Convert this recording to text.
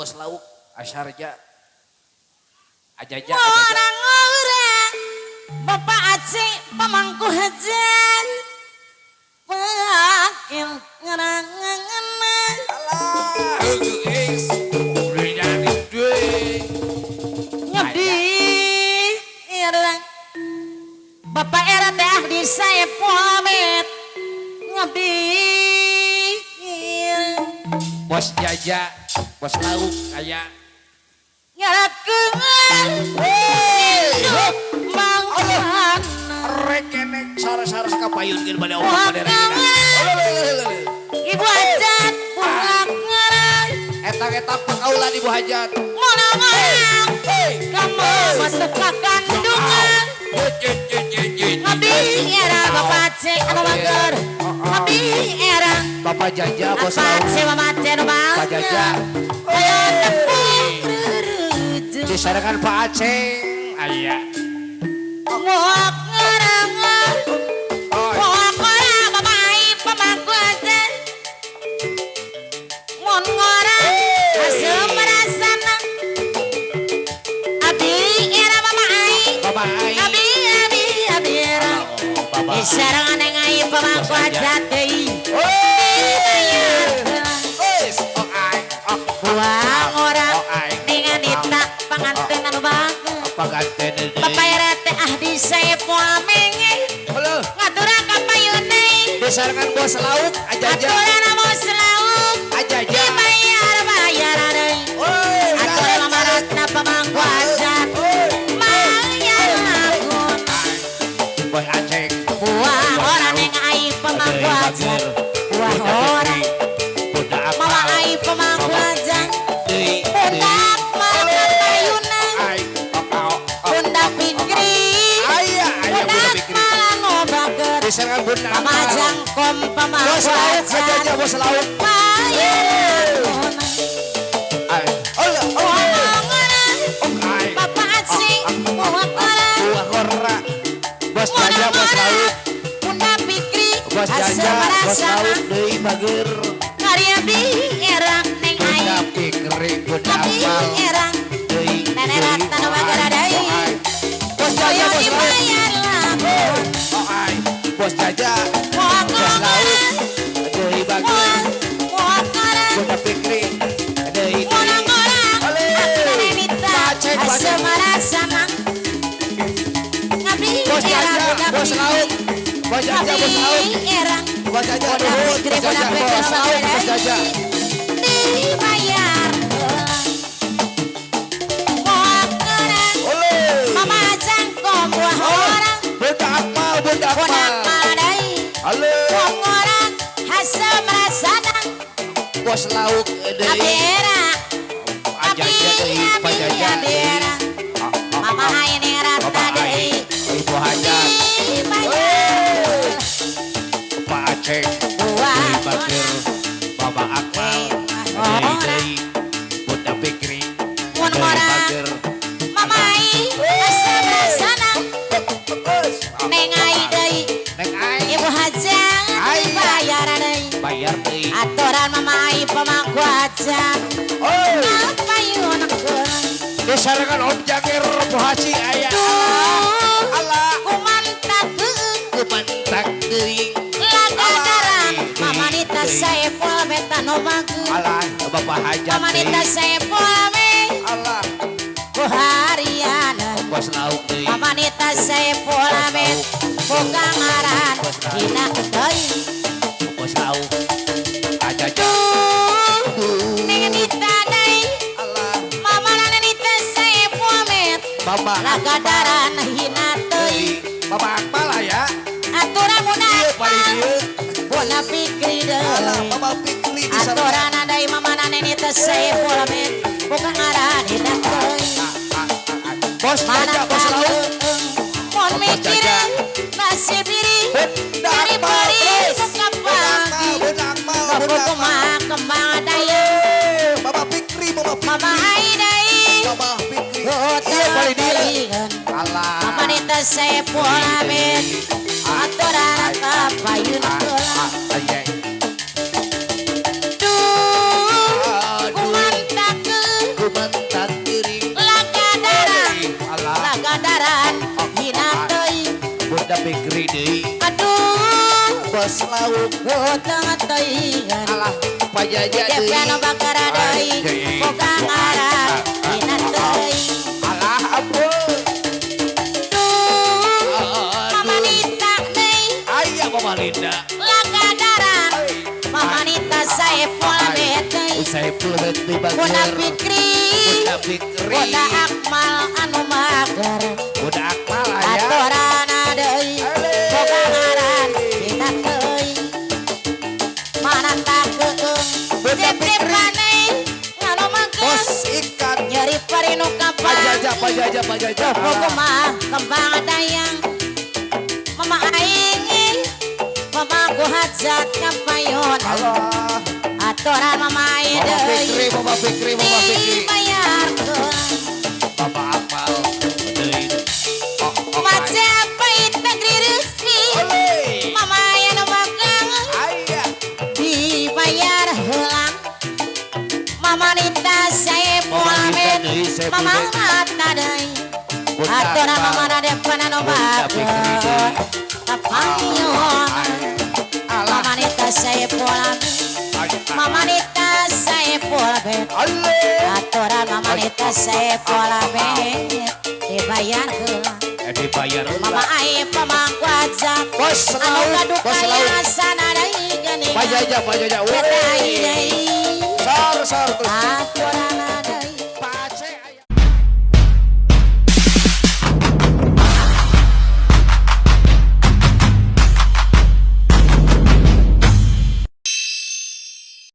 Bos lauk Asarja. Ajaja ajaja. Orang-orang Bapak Aceh pamangku hajat Pakil ngerangan. Alah, geus. Udah deui. Ngabdi era Bapak era teh ahdi saya pamit ngabdi. Bos Jaja, bos lauk aya. Ngarakeun Hey, mangkana. Rekenek sare-sare kapayun geun bade opat bade regina. Ibu hajat pulang ngarang. Eta-eta pakaulan Ibu Hajat. Monang Hey. Kamu masuk ke kandungan. Ngabdi era Bapak Aceh anu mager. Ngabdi era Bapak Jaja bos Bapak lauk. Aceh Bapak Aceh anu Pak mager. Jaja. Kaya tepung rereujeng. Disarankan Pak Aceng. Aya. Moak ngarang. Oh, Moak ngora Bapak Ai pamangku hajat. Mun ngora asem rasana. Abdi era Mama Ai. Bapak Ai. Abi abi abi era. Oh, Bapak. Disarangan neng ai pamangku hajat deui. Hey. Wes, oh ai, oh. Buang ora Oh, ai. dengan nita panganten anu bagus. Panganten deui. Bapak era teh ahdi saepoa menge. Halo. Ngaturan ka payun deui. Disarankan bos lauk ajaja. Aturan bos lauk. Ajaja. Dibayar bayar deui. Oi, Aturan mamaratna pamangku hajat. Bayar lagun. Bos Aceng. Buang ora neng ai pamangku hajat. Buang ora. Bunda Akmal. Mama ai pamangku hajat. Deui. Bunda Akmal kapayuna. Ai, oh, oh, Bunda Fikri. Aya, aya Bunda Bunda Fikri. Akmal anu bager. Disarankan Bunda Mama Akmal. jangkom pamangku Bos lauk hajat. ajaja bos lauk. Bayar laguna. Ai, Allah, oh. Buang ora. Oh, ai. Bapak Aceh buang ora. Buah ora. Bos Jaja bos lauk. Bunda Fikri. Bos Jaja bos lauk deui bager. Karya bi erang neng ai. Bunda Fikri Bunda Abi Akmal. erang Deui. Nenek rata nu bager deui. Oh, ai. Bos Jaja Koyo bos lauk. dibayar lamun. Oh, ai. Bos Jaja Buang bos ora. lauk. Deui bager. Buang ora. Bunda Fikri deui. Buang ora. Ale. Aku nenita. Baceng, baceng. Asemarasana. Ngabdi Bos erang Jaja Bunda bos Fikri. lauk. Bos Jaja bos lauk. Ngabdi erang. Bos Jaja Bunda nuhun. Fikri Bos Bunda Jaja Fikri bos lauk bos Jaja. Dibayar. Buang ora. Ole. Mama jangkom buah orang. Bunda Akmal Bunda Bunda Akmal. Akmal deui. Halo. Wong orang hasem rasana. Bos lauk Abi deui. era. Ajaja deui Abi Pak Jaja abi deui. era. Mama ai ning rata Bapak Ai, deui. Ibu Hajat, Dibayar. Pak Aceng, Buah Deui Bagir, Bapak Akmal, deui deui, Bunda Fikri, Mun deui ora. Bagir. Mama ai hasem rasana. Neng ai deui. Neng Ai, Ibu hajat Ai. dibayar deui. bayar deui. Aturan mama ai pamangku hajat. Oh, Kapayun keun. disarankan Om Jangir Bu Haji aya. Duh, Allah, kumantakeun kumantak deui. lagadaran. Mamanita saepol beta no bagus. Alah, Bapak Hajat Mamanita deui. saepol me Alah, ku hariana. bos lauk deui. Mamanita saepol me boga ngaran dina deui. Bos lauk. Ajaja. Duh, nenita deui. Allah, Mama nenita saepol me Bapak lagadaran hina deui. deui. Bapak Akmal aya. Aturan Bunda Ieu paling Akmal, ieu. Bunda Fikri Alah, deui. Bapak Fikri disarankan. Aturan deui mama nenita saepol me boga ngaran hina deui. Bos Jaja, bos lauk. Mon Bos mikir Jaja. nasib diri Bunda dari Akmal, beri terus. buka Bunda Akmal, pagi. Bunda Akmal, Bapak Bunda Akmal. kumaha kembang daya. Bapak Fikri, Bapak Fikri. Mama Aidai. Bapak Fikri. Iya paling dia. Alah. Mama nita sepul amin. Aturan kapayun keula. Aye. Duh, Aduh. kumantakeun Bunda Fikri deui. Aduh. Bos lauk. Hutang teuingan. Alah pajaja deui. Depan bakar deui. Boga ngaran dina teuing. Alah ampun. Duh. Mama Nita deui. Aya Mama Linda. Lagadaran. Mama Nita Saiful deui. Saiful deui bager. Bunda Fikri. Bunda Fikri. Bunda Akmal anu mager. Bunda Akmal aya. Atorana deui. Boga ngaran dina teuing. Mana tak keung. Bunda Fikri. Cecep anu mager. Bos ikan. Nyeri parinu kapang. Pajaja pajaja pajaja. Kumaha kembang dayang. Mama aing mama ku hajat kapayon. Alah. Atoran mama aing Mama deui. Fikri, Mama Fikri, Mama Fikri. Dibayarkeun. Mama Akmal deui. Majapahit negeri rezeki. Mama aya nu magang. Aya. Dibayar heula. Mama Nita Saiful Mama Nita Amin. deui, Saiful Mama deui. Nata deui. Bunda Atoran Akmal. mama depan anu Bunda Fikri magang. deui. Kapayon. Alah. Mama Nita Saiful Amin. Mama Nita Saiful Amin. Ale. Atoran Mama Nita Saiful Amin. Dibayar heula. Dibayar heula. Mama aing pamangku aja. Bos Anu laut, gaduh bos laut. kayasana deui geuningan. Pajaja pajaja. Eta